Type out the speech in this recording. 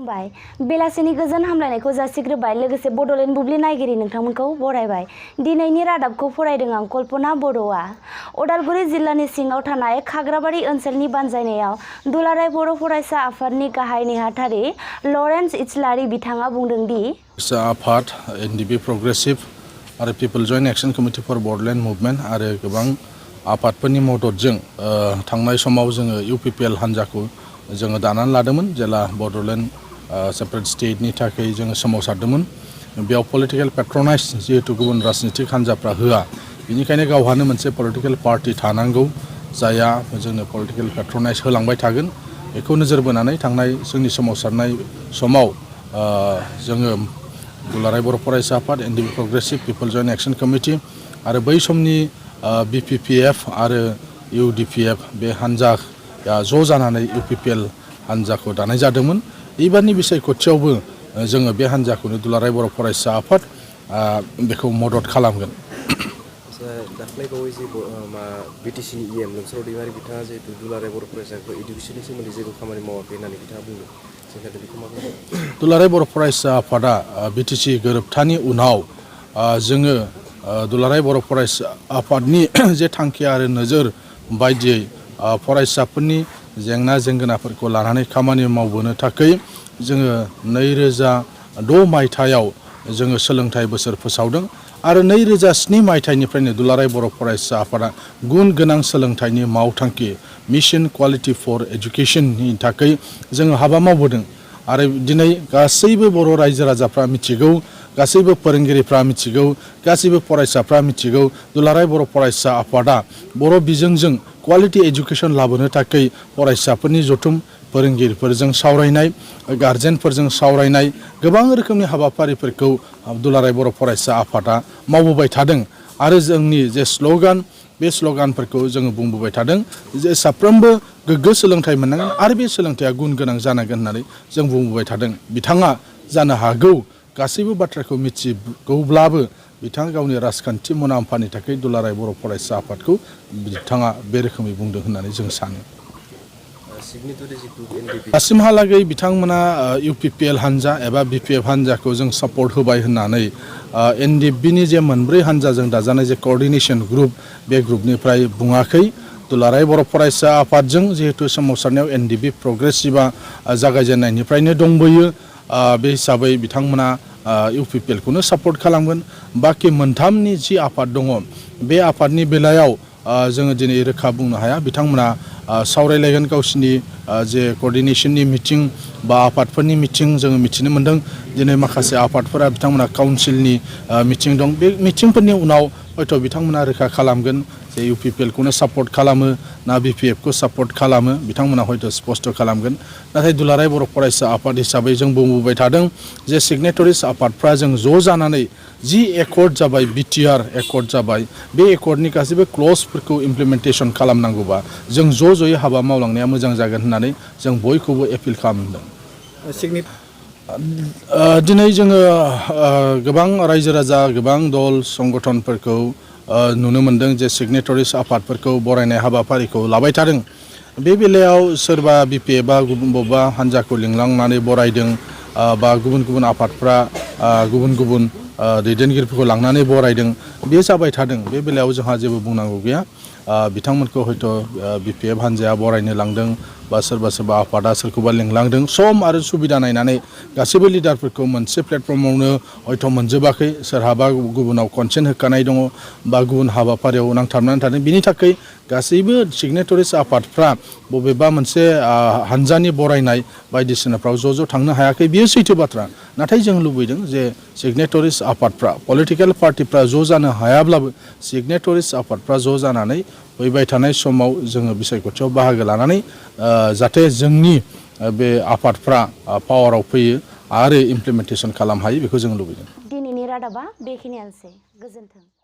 खुलुमबाय बेलासिनि गोजोन हामलायनायखौ जासिग्रोबाय लोगोसे बडलेण्ड बुब्लि नायगिरि नोंथांमोनखौ बरायबाय। दिनैनि रादाबखौ फरायदों आं कल्पना बर'आ। उदालगुरि जिल्लानि सिङाव थानाय खाग्राबारि ओनसोलनि बानजायनायाव दुलाराय बर' फरायसा आफादनि गाहाय नेहाथारि लरेन्स इस्लारि बिथाङा बुंदों दि आफाद एनडिबि प्रग्रेसिभ आरो people joint action committee for Bodoland movement आरो गोबां आफादफोरनि मददजों थांनाय समाव जोङो इउपिपिएल हान्जाखौ जोङो दानानै लादोंमोन जेला बडलेण्ड सेपारेट स्टेटनि थाखाय जोङो सोमावसारदोंमोन। बेयाव पलिटिकेल पेट्रनाइज जिहेतु गुबुन राजनीतिक हान्जाफ्रा होआ बेनिखायनो गावहानो मोनसे पलिटिकेल पार्टी थानांगौ जायहा जोंनो पलिटिकेल पेट्रनाइज होलांबाय थागोन बेखौ नोजोर बोनानै थांनाय जोंनि सोमावसारनाय समाव जोङो दुलाराय बर' फरायसा आफाद एनडिबि प्रग्रेसिभ पिपल जयेन्ट एक्शन कमिटि आरो बै समनि बिपिपिएफ आरो इउडिपिएफ बे हान्जा ज' जानानै इउपिपिएल हान्जाखौ दानाय जादोंमोन। एबारनि बिसायख'थियावबो जोङो बे हान्जाखौनो दुलाराय बर' फरायसा आफाद बेखौ मदद खालामगोन। दाख्लैबावै जे बिटिसिनि इएम नोंसोर दैमारि बिथाङा जिहेतु दुलाराय बर' फरायसाखौ इडुकेसननि सोमोन्दै जेबो खामानि मावाखै होननानै बिथाङा बुंदों बेखौ मा बुंदों? दुलाराय बर' फरायसा आफादा बिटिसि गोरोबथानि उनाव जोङो दुलाराय बर' फरायसा आफादनि जे थांखि आरो नोजोर बायदियै फरायसाफोरनि जेंना जेंगोनाफोरखौ लानानै खामानि मावबोनो थाखाय जोङो 2006 मायथाइयाव जोङो सोलोंथाइ बोसोर फोसावदों आरो 2007 मायथाइनिफ्रायनो दुलाराय बर' फरायसा आफादा गुन गोनां सोलोंथाइनि मावथांखि मिशन क्वालिटी फर एजुकेशननि थाखाय जोङो हाबा मावबोदों आरो दिनै गासैबो बर' रायजो राजाफ्रा मिथिगौ गासैबो फोरोंगिरिफ्रा मिथिगौ गासैबो फरायसाफ्रा मिथिगौ दुलाराय बर' फरायसा आफादा बर' बिजोंजों क्वालिटी एजुकेशन लाबोनो थाखाय फरायसाफोरनि जथुम फोरोंगिरिफोरजों सावरायनाय गार्जेनफोरजों सावरायनाय गोबां रोखोमनि हाबाफारिफोरखौ दुलाराय बर' फरायसा आफादा मावबोबाय थादों आरो जोंनि जे स्ल'गान बे स्ल'गानफोरखौ जोङो बुंबोबाय थादों जे साफ्रोमबो गोग्गो सोलोंथाइ मोननांगोन आरो बे सोलोंथाइया गुन गोनां जानांगोन होननानै जों बुंबोबाय थादों। बिथाङा जानो हागौ गासैबो बाथ्राखौ मिथिगौब्लाबो बिथाङा गावनि राजखान्थि मुलाम्फानि थाखाय दुलाराय बर' फरायसा आफादखौ बिथाङा बे रोखोमै बुंदों होननानै जों सानो। दासिमहालागै बिथांमोना इउपिपिएल हान्जा एबा बिपिएफ हान्जाखौ जों सापर्ट होबाय होननानै एनडिबिनि जे मोनब्रै हान्जाजों दाजानाय जे कोअर्डिनेशन ग्रुप बे ग्रुपनिफ्राय बुङाखै। दुलाराय बर' फरायसा आफादजों जिहेतु सोमावसारनायाव एनडिबि प्रग्रेसिभआ जागायजेननायनिफ्रायनो दंबोयो बे हिसाबै बिथांमोना इउपिपिएलखौनो सापर्ट खालामगोन। बाखि मोनथामनि जि आफाद दङ बे आफादनि बेलायाव जोङो दिनै रोखा बुंनो हाया बिथांमोना सावरायलायगोन गावसिनि जे कोअर्डिनेशननि मिटिं बा आफादफोरनि मिटिं जोङो मिथिनो मोन्दों दिनै माखासे आफादफोरा बिथांमोना काउन्सिलनि मिटिं दं बे मिटिंफोरनि उनाव हयथ' बिथांमोना रोखा खालामगोन जे इउपिपिएलखौनो सापर्ट खालामो ना बिपिएफखौ सापर्ट खालामो बिथांमोना हयथ' स्पष्ट खालामगोन। नाथाय दुलाराय बर' फरायसा आफाद हिसाबै जों बुंबोबाय थादों जे सिगनेटरिस आफादफ्रा जों ज' जानानै जि एकर्ड जाबाय बिटिआर एकर्ड जाबाय बे एकर्डनि गासैबो क्लजफोरखौ इमप्लिमेन्टेसन खालामनांगौबा जों ज' ज'यै हाबा मावलांनाया मोजां जागोन होननानै जों बयखौबो एपिल खालामदों। दिनै जोङो गोबां रायजो राजा गोबां दल संगठनफोरखौ नुनो मोन्दों जे सिगनेटरिस आफादफोरखौ बरायनाय हाबाफारिखौ लाबाय थादों। बे बेलायाव सोरबा बिपिएफ बा गुबुन बबेबा हान्जाखौ लिंलांनानै बरायदों बा गुबुन गुबुन आफादफ्रा गुबुन गुबुन दैदेनगिरिफोरखौ लांनानै बरायदों बे जाबाय थादों बे बेलायाव जोंहा जेबो बुंनांगौ गैया। बिथांमोनखौ हयथ' बिपिएफ हान्जाया बरायनो लांदों बा सोरबा सोरबा आफादा सोरखौबा लिंलांदों सम आरो सुबिदा नायनानै गासैबो लिडारफोरखौ मोनसे प्लेटफर्मावनो हयथ' मोनजोबाखै सोरहाबा गुबुनाव कनसेन्ट होखानाय दङ बा गुबुन हाबाफारियाव नांथाबनानै थादों बिनि थाखाय गासैबो सिगनेटरिस आफादफ्रा बबेबा मोनसे हान्जानि बरायनाय बायदिसिनाफ्राव ज' ज' थांनो हायाखै बियो सैथो बाथ्रा। नाथाय जों लुबैदों जे सिगनेटरिस आफादफ्रा पलिटिकेल पार्टिफ्रा ज' जानो हायाब्लाबो सिगनेटरिस आफादफ्रा ज' जानानै फैबाय थानाय समाव जोङो बिसायख'थियाव बाहागो लानानै जाहाथे जोंनि बे आफादफ्रा पावाराव फैयो आरो इमप्लिमेन्टेसन खालामनो हायो बेखौ जों लुबैदों। दिनैनि रादाबा बेखिनियानोसै गोजोन्थों।